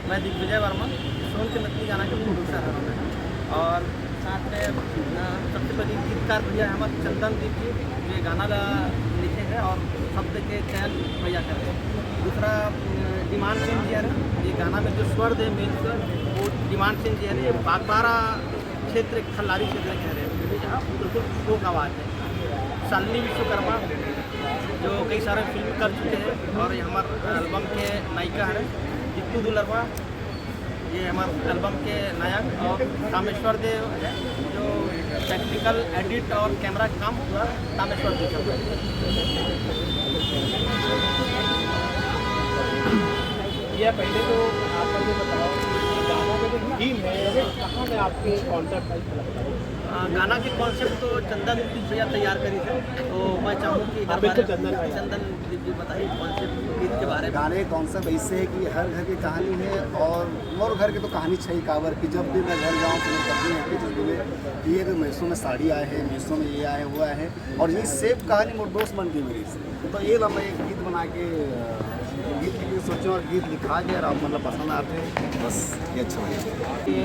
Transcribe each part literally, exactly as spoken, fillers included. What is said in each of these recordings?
मैं दिग्विजय वर्मा, सोन के नकली गाना के प्रोड्यूसर हूँ और साथ में अ, सबसे पहले गीतकार भैया हमारे चंदन दीप जी, जो ये गाना ला लिखे हैं और शब्द के चयन भैया करे हैं। दूसरा अ, ईमान सिंह जी है, ये गाना में जो स्वर दे, मेन स्वर, वो ईमान सिंह जी है। ये बागबारा क्षेत्र, खल्लारी क्षेत्र कह रहे हैं, यहाँ बिल्कुल फोक आवाज़ है। शालिनी विश्वकर्मा जो कई सारे फिल्म कर चुके हैं और ये हमारे एल्बम के नायिका है। जित्तू दुलरवा, ये हमारे एल्बम के नायक, और कामेश्वर देव है जो टेक्निकल एडिट और कैमरा का काम पूरा कामेश्वर देव करता है। ये पहले तो आप मुझे बताओ, गानों का जो थीम है, ये कहाँ से आपके कॉन्सेप्ट आई लगता है? आ, गाना के कॉन्सेप्ट तो चंदन दीप भैया तैयार करी थे, तो मैं चाहूँ कि हाँ, हमारे बिल्कुल, चंदन भाई। चंदन दीप जी बताइए कॉन्सेप्ट गीत के बारे में। गाने का कॉन्सेप्ट ऐसे है कि हर घर की कहानी है और मोर घर की तो कहानी छै काबर कि जब भी मैं घर जाऊँ तो मैं कभी एक ही चीज़ बोले कि ये तो मीशो में साड़ी आए हैं, मीशो में ये आए, वो आए हैं। और ये सेम कहानी मोर दोस्त मन के मेरी से, तो ये ला मैं एक गीत बना के अ, गीत के लिए सोचे और गीत लिखा के और आप मतलब पसंद आते हैं, बस ये अच्छा लगे। ये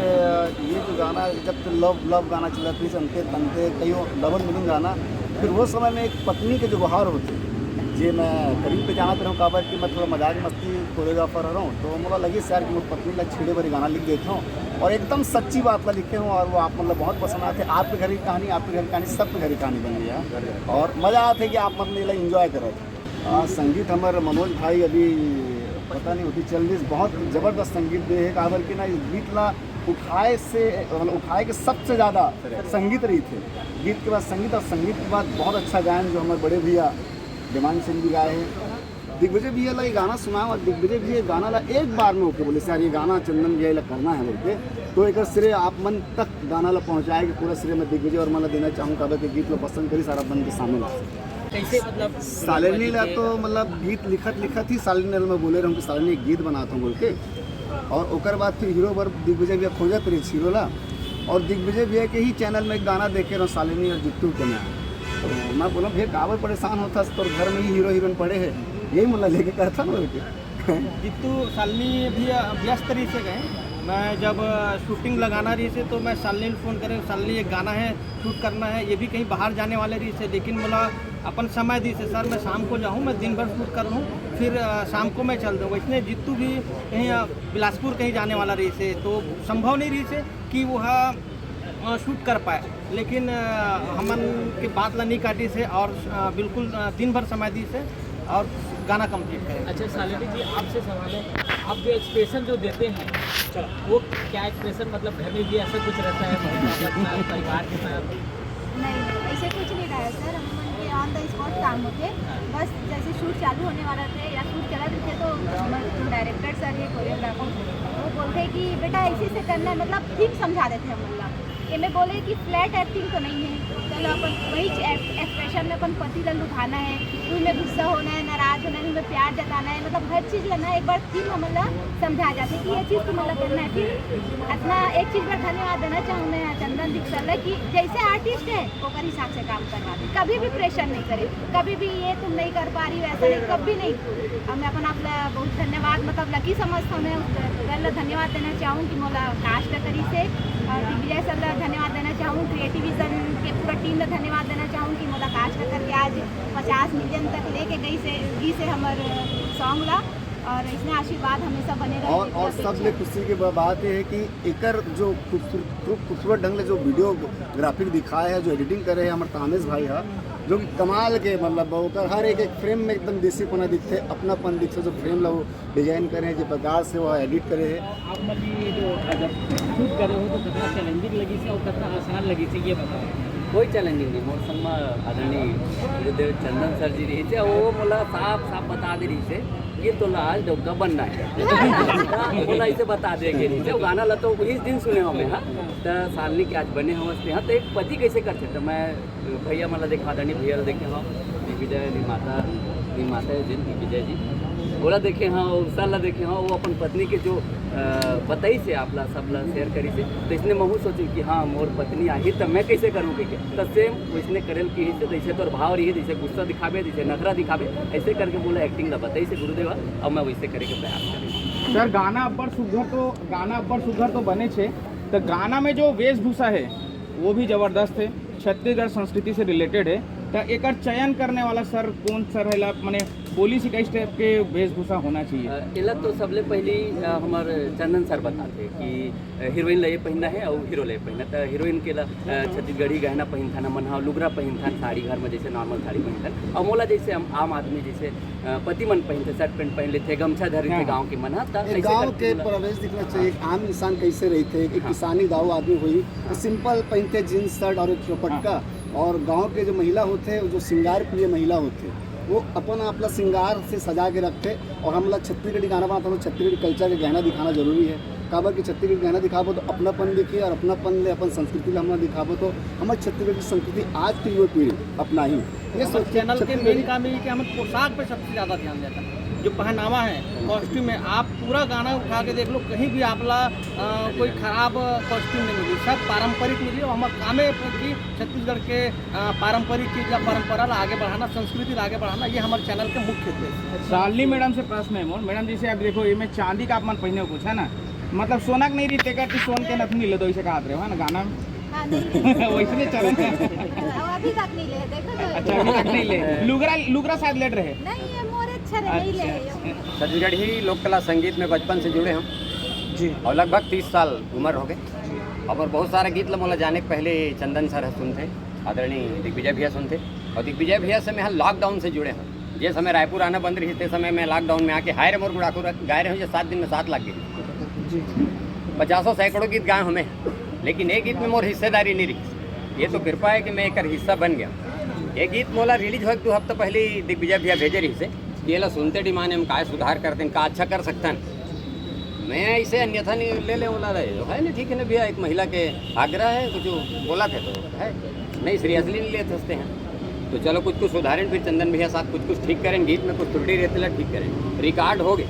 ये जो गाना है, जब तो लव लव गाना चला था, तनते तनते कई डबल मीनिंग गाना। फिर वो समय में एक पत्नी के जो गुहार होते, जे मैं करीब पे जाना रहूँ, काबर कि मैं थोड़ा मजाक मस्ती कोरियोग्राफर रहूँ, तो मोला लगी यार कि मैं पत्नी ला छेड़े बारी गाना लिख देता हूँ और एकदम सच्ची बात ला लिखे हूँ और वो आप मतलब बहुत पसंद आते। आपके घर की कहानी, आपके घर की कहानी, सबके घर की कहानी बन गई है और मज़ा आते कि आप मतलब ये इंजॉय करो। आ, संगीत हमारे मनोज भाई अभी पता नहीं होती चल रही, बहुत ज़बरदस्त संगीत दे है, काबर कि ना इस गीत ला उठाए से मतलब उठाए के सबसे ज़्यादा संगीत रही थे। गीत के बाद संगीत और संगीत के बाद बहुत अच्छा गायन जो हमारे बड़े भैया देवान सिंह जी गाए हैं। दिग्विजय भैया ला ये गाना सुना और दिग्विजय भैया गाना ला एक बार में ओके बोले, "सर ये गाना चंदन भैया ला करना है," बोल के। तो एक श्रेय आप मन तक गाना ला पहुँचाए के पूरा श्रेय मैं दिग्विजय वर्मा ला देना चाहूँ, काबर के गीत ला पसंद करी सारा मन के सामने ला। कैसे मतलब शालिनी ला तो मतलब गीत लिखत लिखत ही शालिनी ला मैं बोले रहूँ कि शालिनी एक गीत बनाता हूँ बोल के। और ओकर बाद फिर हीरो बर दिग्विजय भैया खोजत रही हीरो ला और दिग्विजय भैया के ही चैनल में एक गाना देखे रहूँ शालिनी और जित्तू के नाम। तो मैं बोला भैया काबर परेशान होता, तोर घर में ही हीरो हीरोइन पड़े है, यही मुला लेके करता ना बोल के। जित्तू शालिनी भी व्यस्त रही से गए। मैं जब शूटिंग लगाना रही से तो मैं शालिनी ला फोन करे, "शालिनी एक गाना है, शूट करना है, ये भी कहीं बाहर जाने वाले रही से, लेकिन मोला अपन समय दी से सर, मैं शाम को जाऊँ, मैं दिन भर शूट कर लूँ, फिर अ, शाम को मैं चल दूँ।" वैसने जित्तू भी कहीं अ, बिलासपुर कहीं जाने वाला रही से, तो संभव नहीं रही से कि वह अ, शूट कर पाए, लेकिन अ, हमन के बात ला नहीं काटी से और अ, बिल्कुल अ, दिन भर समय दी से और गाना कंप्लीट करें। अच्छा शालिनी जी, आपसे सवाल है, आप जो एक्सप्रेशन जो देते हैं, वो क्या एक्सप्रेशन, मतलब घर में भी ऐसा कुछ रहता है, मतलब अपना परिवार के साथ? नहीं, ऐसे कुछ नहीं रहा है सर। हम मन के ऑन द स्पॉट काम होते, बस जैसे शूट चालू होने वाला थे या शूट चला थे तो हम डायरेक्टर सर ये कोरियोग्राफर वो बोलते कि बेटा ऐसे से करना है, मतलब थीम समझा देते हम लोग। ये मैं बोले कि फ्लैट एक्टिंग तो नहीं है, चलो अपन वही एक्सप्रेशन में अपन पति ला लुभाना है, उनमें गुस्सा होना है, नाराज होना है, उनमें प्यार जताना है, मतलब हर चीज़ ला ना एक बार थीम हमन ला समझा जाते कि ये चीज़ तुमन ला करना है। फिर इतना एक चीज़ पर धन्यवाद देना चाहूँ मैं चंदन दीप सर ला कि जैसे आर्टिस्ट है ओकर हिसाब से काम करवा दे, कभी भी प्रेशर नहीं करे, कभी भी ये तुम नहीं कर पा रही हो ऐसा नहीं, कभी नहीं। और मैं अपन आप ला बहुत धन्यवाद मतलब लकी समझता हूँ मैं उस सर ला धन्यवाद देना चाहूँ कि मोला कास्ट करी से और दिग्विजय सर ला धन्यवाद देना चाहूँ क्रिएटिविजन के पूरा टीम ला धन्यवाद देना चाहूँ कि मोला कास्ट करके आज पचास मिलियन तक लेके गई से गई से हमर सॉन्ग ला और इसने आशीर्वाद हमेशा बने रहे और और सबले खुशी की ब- बात यह है कि एकर जो खूबसूरत खूब खूबसूरत ढंग से जो वीडियोग्राफिक दिखाए है, जो एडिटिंग करे है हमारे तामेश भाई है, जो कि कमाल के मतलब ओकर हर एक एक फ्रेम में एकदम देसीपना दिखते, अपनापन दिखते, जो फ्रेम ला वो डिजाइन करे हैं, जो प्रकार से वो एडिट करे है। आप मतलब ये जो जब शूट करे हो तो कितना चैलेंजिंग लगी से और कितना आसान लगी से, ये बताओ। कोई चैलेंजिंग नहीं। मोर संग म आदरणीय गुरुदेव चंदन सर जी रही थे, वो मोला साफ साफ बता दे रही थे, ये तो आज डौका बनना है। मोला ऐसे बता दे के रही थे, वो गाना ला तो वही दिन सुने हो मैं, हाँ। तो शालिनी के आज बने हो हंसते, हाँ, तो एक पति कैसे कर सकते? मैं भैया मला देखा, आदरणीय भैया ला देखे हो, दिग्विजय निर्माता, निर्माता है जिन दिग्विजय जी, ओला देखे हो, सर ला देखे हो, वो अपन पत्नी के जो अ, बताई से आप ला सब ला शेयर करी से, तो इसने महू सोचे कि हाँ मोर पत्नी आही तो मैं कैसे करूँ कह के, तो सेम वैसने करेल की से, जैसे तोर भाव रही, जैसे गुस्सा दिखावे, जैसे नखरा दिखावे, ऐसे करके बोला एक्टिंग ला बताई से गुरुदेवा, और मैं वैसे करे के प्रयास करी। सर, गाना अब्बड़ सुघर तो, गाना अब्बड़ सुघर तो बने छे, तो गाना में जो वेशभूषा है, वो भी जबरदस्त है, छत्तीसगढ़ संस्कृति से रिलेटेड है। तो एकर चयन करने वाला सर कौन सर है, माने बोली सी किस टाइप के वेशभूषा होना चाहिए? अ, एला तो सबले पहली, अ, हमर चंदन सर बताते कि, अ, हीरोइन ला ये पहनना है और हीरो ला ये पहनना। तो हीरोइन के ला, अ, छत्तीसगढ़ी गहना पहनथन, हमन हा लुगरा पहनथन, साड़ी घर में जैसे नॉर्मल साड़ी पहनथन, और मोला जैसे हम आम आदमी जैसे, अ, पति मन पहनथे, शर्ट पैंट पहन लेथे, गमछा धर लेथे हाँ। गाँव के मन हा। तो ये ऐसे गाँव करके के बोला। प्रवेश दिखना चाहिए। एक आम इंसान कैसे रहिथे, एक हाँ। किसानी दाऊ आदमी होही, तो हाँ। सिंपल पहनथे जींस शर्ट और एक दुपट्टा। हाँ। और गाँव के जो महिला होथे, जो श्रृंगार प्रिय महिला होथे, वो अपन आप ला श्रृंगार से सजा के रखथे। और हमला छत्तीसगढ़ी गाना बनाता तो छत्तीसगढ़ी कल्चर के गहना दिखाना जरूरी है। काबर कि छत्तीसगढ़ी गहना दिखाबो तो अपनापन दिखी और अपनापन ले अपन संस्कृति ला हमला दिखाबो तो हमर छत्तीसगढ़ की संस्कृति आज की युवा पीढ़ी अपनाही। ये हमर सोच के चैनल के छत्तीसगढ़ी मेन काम ये कि हम पोशाक पे सबसे ज्यादा ध्यान देता है, जो पहनावा है, कॉस्ट्यूम है। आप पूरा गाना उठा के देख लो, कहीं भी आपला, अ, कोई खराब कॉस्ट्यूम नहीं मिली, सब पारंपरिक मिली। और हमार कामे है कि छत्तीसगढ़ के, अ, पारंपरिक चीज या परंपरा ला आगे बढ़ाना, संस्कृति ला आगे बढ़ाना, ये हमारे चैनल के मुख्य उद्देश्य है। शालिनी मैडम से प्रश्न है मोर। मैडम, जैसे आप देखो, ये में चांदी का आप मन पहने हो कुछ, है ना, मतलब सोना के नहीं रहिस, तेकर कि सोन के नथनी ले दो, इसे कहा रहे हो, है ना, गाना में? हाँ, नहीं। वैसने चलन है। वो अभी तक नहीं ले, देखो तो। अच्छा, अभी तक नहीं ले। लुगरा, लुगरा शायद लेट रहे। नहीं, ये मोर अच्छा रहे, नहीं ले। अच्छा, अच्छा। छत्तीसगढ़ी लोक कला संगीत में बचपन से जुड़े हम जी। और लगभग तीस साल उम्र हो गए। और बहुत सारा गीत ल मोला जाने के पहले चंदन सर ह सुनथे, आदरणीय दिग्विजय भैया सुनथे। और दिग्विजय भैया से मैं लॉकडाउन से जुड़े हूँ। जे समय रायपुर आना बंद रही, ते समय मैं लॉकडाउन में आके हाय रे मोर गुड़ाखू र-, गाए रहे हूँ, जो सात दिन में सात लाख गीत। जी। पचासों सैकड़ों गीत गाए हूँ मैं, लेकिन एक गीत में मोर हिस्सेदारी नहीं रही। ये तो कृपा है कि मैं एकर हिस्सा बन गया। ये गीत मोला रिलीज होए के दो हफ्ता पहले ही दिग्विजय भैया भेजे रही से कि एला सुनते डिमांड हम काय सुधार करते हैं, का अच्छा कर सकते हैं। मैं इसे अन्यथा नहीं ले ले वाला रहे, जो है ना, ठीक है ना भैया, एक महिला के आग्रह है, कुछ बोला थे तो है, नहीं सीरियसली नहीं लेते हंसते हैं। तो चलो कुछ कुछ सुधारें, फिर चंदन भैया साथ कुछ कुछ ठीक करें, गीत में कुछ त्रुटि रहती ला ठीक करें। रिकॉर्ड हो गए,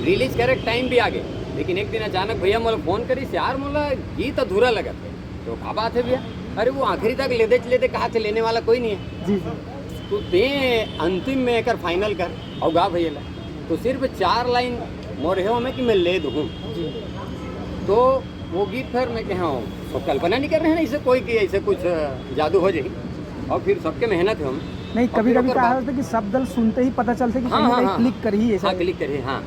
रिलीज करे टाइम भी आ गए, लेकिन एक दिन अचानक भैया मोला फोन करिस, यार मोला गीत अधूरा लगत है। तो का बात है भैया? अरे वो आखिरी तक लेदे लेदे कहा थे लेने वाला कोई नहीं है। जी, जी। तो दे अंतिम में एकर फाइनल कर और गा भैया ला। तो सिर्फ चार लाइन मोर हे में कि मैं ले दूँ। जी। तो वो गीत फिर मैं कहा हूँ, सब कल्पना नहीं कर रहे हैं ना इसे कोई कि ऐसे कुछ जादू हो जाए। और फिर सबके मेहनत है हम। नहीं, और कभी फिर कभी ओकर का बाद होता है कि शब्द सुनते ही पता चलता है कि हाँ, कहीं ना हाँ, कहीं हाँ, क्लिक हाँ। करी ऐसा हाँ, है। क्लिक करी, हाँ।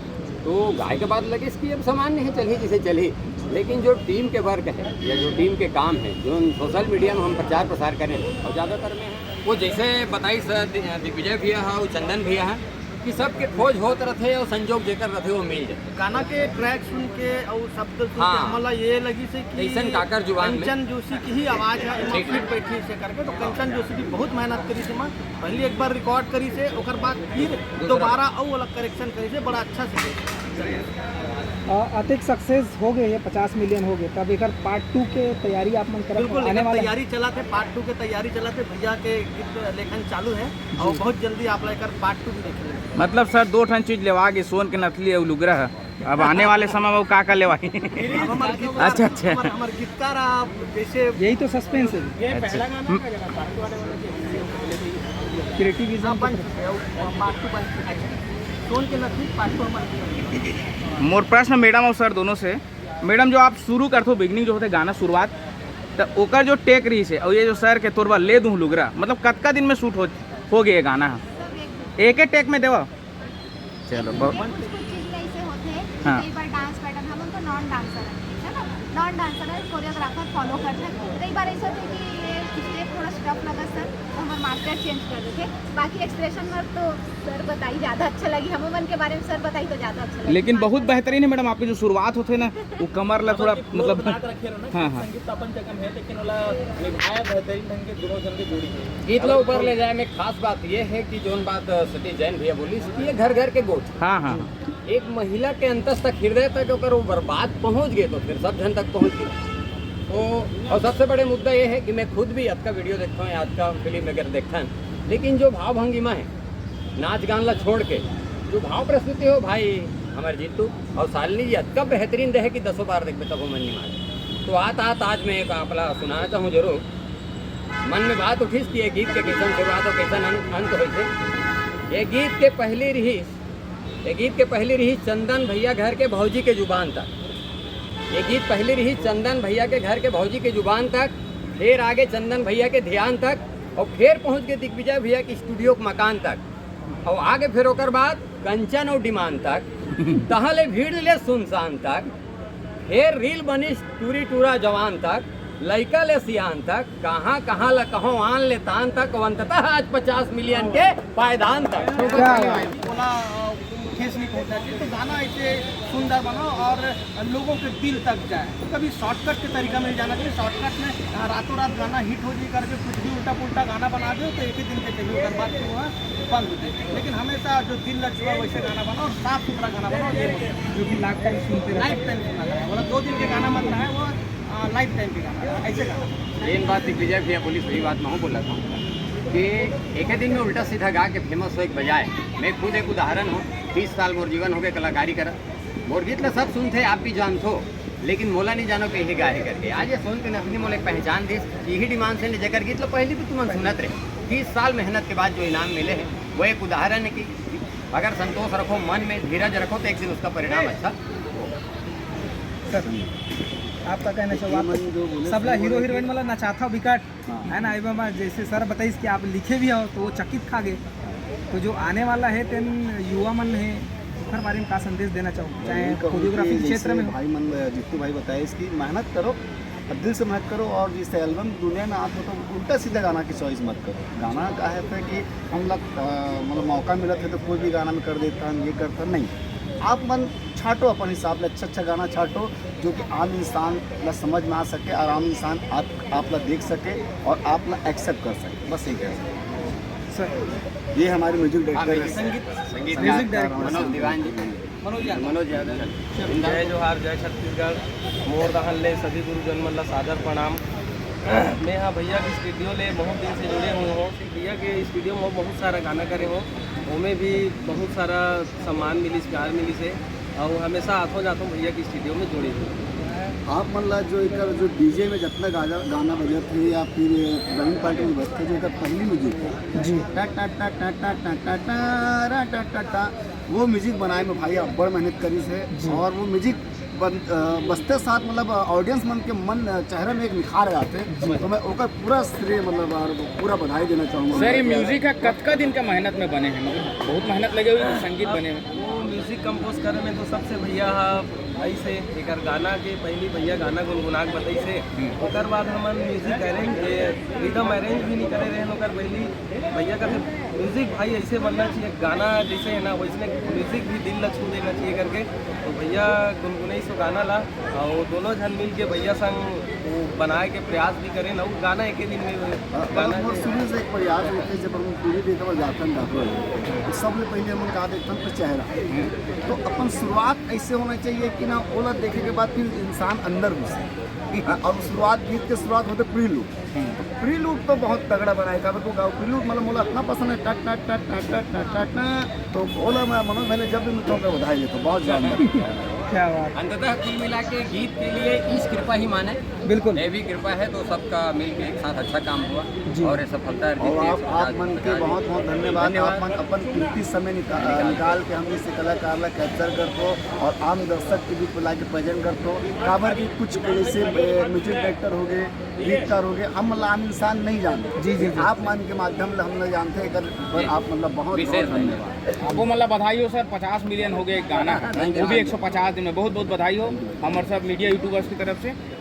तो गाय के बाद लगे इसकी अब सामान्य है, चलिए जिसे चलिए, लेकिन जो टीम के वर्क है या जो टीम के काम है, जो सोशल मीडिया में हम प्रचार प्रसार करें, और ज़्यादातर में है वो जैसे बताई सर दि-, दिग्विजय भैया है, वो चंदन भैया है कि सबके खोज होत रहते और संजोग जेकर रहते वो मिल जाए। गाना के ट्रैक सुन के और शब्द सुन के हाँ। हमला ये लगी से कि कैसन काकर जुबान में। कंचन जोशी की ही आवाज़ है, एमा ठीक। फिट बैठी से करके, तो कंचन जोशी भी बहुत मेहनत करी से। पहली एक बार रिकॉर्ड करी से, ओकर बाद फिर दोबारा अउ अलग करेक्शन करी से, बड़ा अच्छा से। अ, अतेक सक्सेस हो गए, ये पचास मिलियन हो गए, तब एकर पार्ट टू के तैयारी आप मन करत बिल्कुल, आने एकर वाला है? तैयारी चला थे, पार्ट टू के तैयारी चला थे, भैया के गीत लेखन चालू है और जी। बहुत जल्दी आप ला एकर पार्ट टू भी देखे। मतलब सर, दो ठन चीज लेवा गे, सोन के नथली अउ लुगरा है। अब आने वाले समय में वो का का लेवाही? अब हमार गीत, अच्छा, अच्छा। हमार, हमार गीतकार आप जैसे यही तो सस्पेंस है। ये अच्छा। पहला गाना हम्म। का जगह पार्ट टू आने वाला है। क्रिएटिव विजन हाँ, बन चुके हैं, वो पार्ट टू बन चुके हैं। सोन के नथली पार्ट टू हमारे मोर प्रश्न मैडम और सर दोनों से। मैडम, जो आप शुरू करथो, बिगिनिंग जो होथे गाना शुरुआत, तो ओकर जो टेक रही से और ये जो सर के तोरवा ले दूँ लुगरा, मतलब कतका दिन में शूट हो, हो गए ये गाना? सब एक एके टेक में देवा। चलो, ब- लेकिन कुछ कुछ चीज में ऐसे होते हैं कि हाँ। कई बार डांस पैटर्न, हम उनको नॉन डांसर है, है ना, नॉन डांसर है, कोरियोग्राफर फॉलो करते हैं। कई बार ऐसे होते हैं कि ये स्टेप थोड़ा स्टफ लगा सर, तो हमारे मास्टर चेंज कर देते। बाकी एक्सप्रेशन वर्क तो सर बताई ज्यादा अच्छा लगी, हम मन के बारे में सर बताई तो ज्यादा अच्छा लगी। लेकिन बहुत बेहतरीन है मैडम, आपकी जो शुरुआत होते हैं ना, वो कमर ला थोड़ा मतलब बना के रखे रहो ना, हाँ, हाँ। संगीत तो अपन जगह में है, लेकिन वाला निभाया बेहतरीन ढंग के दोनों जन के जोड़ी है। गीत ला ऊपर ले जाए में खास बात ये है कि जोन बात, अ, सतीश जैन भैया बोली कि ये घर घर के गोठ। हाँ, हाँ। एक महिला के अंतस तक, हृदय तक ओकर वो बर्बाद पहुंच गए तो फिर सब जन तक पहुंच गए। तो और सबसे बड़े मुद्दा ये है कि मैं खुद भी आज का वीडियो देखता हूँ, आज का फिल्म वगैरह देखता हूँ, लेकिन जो भाव भंगिमा है नाच गान ला छोड़ के, जो भाव प्रस्तुति हो भाई हमारे जीतू और शालिनी जी अतका बेहतरीन रहे कि दसों बार देखबे तब मन नहीं मारे। तो आत आत आज मैं एक आपला सुनाना चाहूँ जरूर। मन में बात उठिस कि ये गीत के कैसन शुरुआत और कैसन अंत, अंत होइसे। ये गीत के पहली रहीस ये गीत के पहली रही चंदन भैया घर के भौजी के जुबान तक। ये गीत पहली रही चंदन भैया के घर के भौजी के जुबान तक, फिर आगे चंदन भैया के ध्यान तक, और फिर पहुंच गए दिग्विजय भैया के स्टूडियो के मकान तक, और आगे फिर ओकर बाद कंचन और डिमांड तक, तहाँ ले भीड़ ले सुनसान तक, फिर रील बनिस टूरी टूरा जवान तक, लइका ले सियान तक, कहाँ कहाँ ला कहो आन ले तान तक, और अंततः आज पचास मिलियन के पायदान तक। क्या बात। ओला, अ, ठेस नहीं पहुंचना चाहिए। तो गाना ऐसे सुंदर बनाओ और लोगों के दिल तक जाए। तो कभी शॉर्टकट के तरीका में नहीं जाना चाहिए। शॉर्टकट में, अ, रातों रात गाना हिट हो जाए करके कुछ भी उल्टा पुल्टा गाना बना दे तो एक ही दिन के चलिए, ओकर बाद फिर वहाँ बंद हो जाए। लेकिन हमेशा जो दिल लचुआ वैसे गाना बनाओ और साफ सुथरा गाना बनाओ। ये जो कि लाइफ टाइम सुनते रहो। लाइफ टाइम सुना जाए, बोला दो दिन के गाना मत रहा है, वो, अ, लाइफ टाइम के गाना, ऐसे गाना। मेन बात दिग्विजय भैया बोली, सही बात मैं बोला था कि एक ही दिन में उल्टा सीधा गा के फेमस हो एक बजाय। मैं खुद एक उदाहरण हूँ, तीस साल मोर जीवन हो गए कलाकारी करा। मोर गीत ला सब सुनथे, आप भी जानथो, लेकिन मोला नहीं जानो कि यही गाय है करके। आज ये सोन के नथनी मोला एक पहचान दिस, यही डिमांड से जेकर गीत ला पहली भी तुमन सुनत रहे। तीस साल मेहनत के बाद जो इनाम मिले हैं, वो एक उदाहरण है कि अगर संतोष रखो मन में, धीरज रखो, तो एक दिन उसका परिणाम अच्छा। सर, आपका कहना चाहो, आप मन जो बोले सबला सही हीरो बोले हीरोइन कि वाला नचाथा विकट हाँ। है ना, एमा जैसे सर बताइस कि आप लिखे भी हो तो वो चकित खा गए। तो जो आने वाला है तेन युवा मन है, ओकर बारे में का संदेश देना चाहो, चाहे यही कहूँ कोरियोग्राफी कि के क्षेत्र जैसे में हो? भाई मन, जीतू भाई बताइस कि मेहनत करो, अब दिल से मेहनत करो, और जैसे एल्बम दुनिया में आप हो तो उल्टा सीधा गाना की चॉइस मत करो। गाना का है था कि हम लोग, अ, मतलब मौका मिलत है तो कोई भी गाना में कर देता, हम ये करता नहीं। आप मन छाटो अपन हिसाब से, अच्छा अच्छा गाना छाटो जो कि आम इंसान ला समझ में आ सके और आम इंसान आप, आप ला देख सके और आप ला एक्सेप्ट कर सके, बस यही कह सकते हैं। सर, ये हमारे म्यूजिक हाँ, डायरेक्टर म्यूजिक है। संगीत, संगीतकार म्यूजिक डायरेक्टर। मनोज दीवान जी। मनोज यादव। मनोज यादव। जय जोहार, जय छत्तीसगढ़। मोर दहन ले सभी गुरुजन मन ला सादर प्रणाम। मैं हा भैया के स्टूडियो ले बहुत दिन से जुड़े हुए हूँ। भैया के स्टूडियो में बहुत सारा गाना करे हूँ, ओमे भी बहुत सारा सम्मान मिलिस, प्यार मिलिस है, और हमेशा आथों जाथों भैया के स्टूडियो में जुड़े हुए। आप मन ला जो एकर जो डीजे में जितना गाना, गाना बजत है या फिर बैंड पार्टी में बजत है, जो एकर पहली म्यूजिक है, जी। टा टा टा टा टा टा टा टा रा टा टा टा, वो म्यूजिक बनाए में भाई अब्बड़ मेहनत करिस है जी। और वो म्यूजिक बन-, अ, बजते साथ मतलब ऑडियंस मन के मन, अ, चेहरा में एक निखार आ जाते। जी। तो मैं ओकर पूरा श्रेय मतलब और पूरा बधाई देना चाहूँगा। सर, ये म्यूजिक है कतका दिन का मेहनत में बने हैं, मतलब बहुत मेहनत लगे हुए संगीत अब बने में। वो म्यूजिक कंपोज करे में तो सबसे भैया हा ऐसे एकर गाना के पहली भैया गाना गुनगुना के बताइस हे। हम्म। ओकर बाद हमन म्यूजिक अरेंज, रिदम अरेंज भी नहीं करे रहे ओकर पहली। भैया का म्यूजिक भाई ऐसे बनना चाहिए, गाना जैसे है ना वैसने म्यूजिक भी दिल ला छू देना चाहिए करके। तो भैया गुनगुनाइस वो गाना ला, और दोनों झन मिल के भैया संग वो बनाए के प्रयास भी करेन, और गाना एक ही दिन में हाँ, गाना मतलब मोर के शुरू से एक प्रयास होथे, जब हम पूरी देखे बर जाथन डॉक्टर, तो सबले पहले हम का देखथन तो चेहरा। तो अपन शुरुआत ऐसे होना चाहिए कि ना ओला देखे के बाद फिर इंसान अंदर घुसे। हाँ, और शुरुआत, गीत के शुरुआत होथे प्रीलूड। प्रीलूड तो बहुत तगड़ा बनाए, काबर को गाओ प्रीलूड मतलब मोला इतना पसंद है, टट टट टट टट टट टट टट टट। तो ओला मैं मनोज भाई ने जब भी मिलता हूँ मैं बधाई देता हूँ, बहुत जानता हूँ। क्या बात। अंततः कुल मिला के गीत के लिए ईश कृपा ही माने। बिल्कुल। देवी कृपा है तो सबका मिल के एक साथ अच्छा काम हुआ जी। और ये सफलता अर्जित और हुई, आप, सफलता आप मन के अर्जित बहुत बहुत धन्यवाद। धन्यवाद। आप मन अपन कीमती समय निका-, निकाल निकाल के हम इस कलाकार ला कैप्चर करथो और आम दर्शक के बीच में लाके प्रेजेंट करथो। काबर कि कुछ ऐसे, ए, म्यूजिक डायरेक्टर हो गए, गीतकार हो गए, हम मतलब आम इंसान नहीं जानते। जी, जी, जी। आप मन के माध्यम ले हम लोग जानते हैं, एकर पर जी। आप मतलब बहुत, विशेष बहुत धन्यवाद। धन्यवाद। आपको मतलब बधाई हो सर, पचास मिलियन हो गए एक गाना, thank you। वो भी एक सौ पचास दिन में, बहुत बहुत बधाई हो हमारे सब मीडिया यूट्यूबर्स की तरफ से।